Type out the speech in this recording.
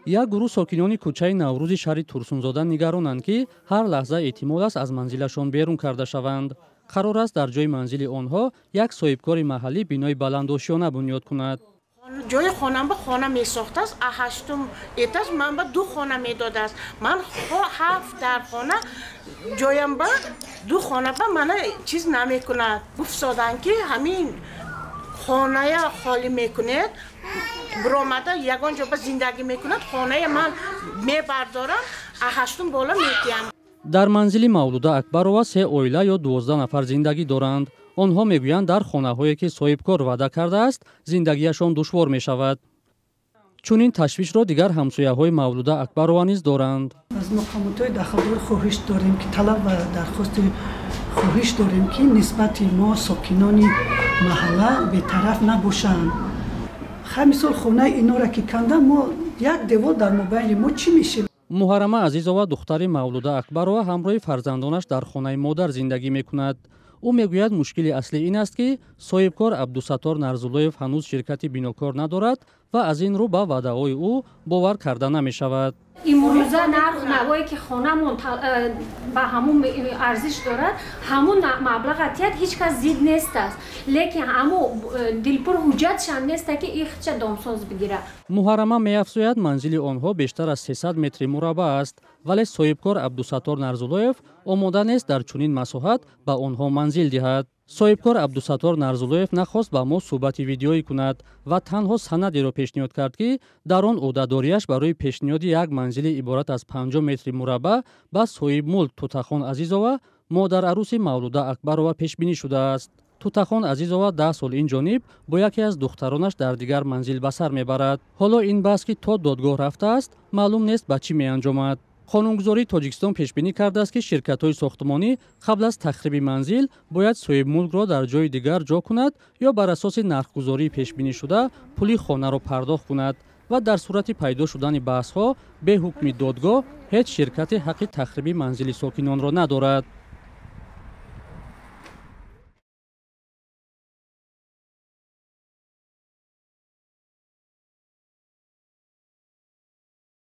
Як гурӯҳ сокинони кӯчаи Наврӯзи шаҳри Турсунзода нигаронанд, ки ҳар лаҳза эҳтимол аст, аз манзилашон берун карда шаванд. Қарор аст, дар ҷои манзили онҳо як соҳибкори маҳаллӣ бинои баландошёна бунёд кунад. Ҷои хонам ба хона месохтааст, ҳаштум этаж ман ба ду хона медодааст. Ман ҳафт дар хона ҷоям ба ду хона ба мана чиз намекунад. Гуфтоданд, ки ҳамин хоная холӣ мекунед, биромада ягон ҷо ба зиндагӣ мекунад, хонаи ман мебардорам, ҳаштум боло метиҳам. Дар манзили Мавлуда Акбарова се оила ё 12 нафар зиндагӣ доранд. Онҳо мегӯянд, дар хонаҳое, ки соҳибкор ваъда кардааст, зиндагиашон душвор мешавад. Чунин ташвишро дигар ҳамсояҳои Мавлуда Акбарова низ доранд. Аз мақомотҳои дахлдор хоҳиш дорем, ки талаб ва дархости хоҳиш дорем, ки нисбати мо, сокинони маҳалла, бетараф набошанд. Хай, мисол, хонаи инора ки канда, мо як девор дар мобайни мо чӣ мешем? Муҳаррама Азизова, духтари Мавлуда Акбарова, ҳамроҳи фарзандонаш дар хонаи модар зиндагӣ мекунад. Ӯ мегӯяд, мушкили аслӣ ин аст, ки соҳибкор Абдусаттор Нарзуллоев ҳанӯз ширкати бинокор надорад ва аз ин рӯ ба ваъдаҳои ӯ бовар карда намешавад. Имрӯза нарх навое, ки хонамон ба ҳамун арзиш дорад, ҳамун маблағ атият, ҳеҷ кас зид нестааст, лекин ҳамун дилпур ҳуҷҷатшам неста, ки ихча домсоз бигирад. Муҳаррама меафзояд, манзили онҳо бештар аз 300 метри мураббаъ аст, вале соҳибкор Абдусаттор Нарзуллоев омода нест дар чунин масоҳат ба онҳо манзил диҳад. Соҳибкор Абдусаттор Нарзуллоев нахост ба мо суҳбати видеоӣ кунад ва танҳо санадеро пешниҳод кард, ки дар он ӯҳдадориаш барои пешниҳоди як манзили иборат аз 50 метри мураббаъ ба соҳибмулк Тутахон Азизова, модарарӯси Мавлуда Акбарова, пешбинӣ шудааст. Тутахон Азизова 10 сол ин ҷониб бо яке аз духтаронаш дар дигар манзил ба сар мебарад. Ҳоло ин баҳс, ки то додгоҳ рафтааст, маълум нест, ба чӣ меанҷомад. Қонунгузории Тоҷикистон пешбинӣ кардааст, ки ширкатҳои сохтмонӣ қабл аз тахриби манзил бояд соҳибмулкро дар ҷои дигар ҷо кунад ё бар асоси нархгузории пешбинишуда пули хонаро пардохт кунад ва дар сурати пайдо шудани баҳсҳо бе ҳукми додгоҳ ҳеҷ ширкате ҳаққи тахриби манзили сокинонро надорад.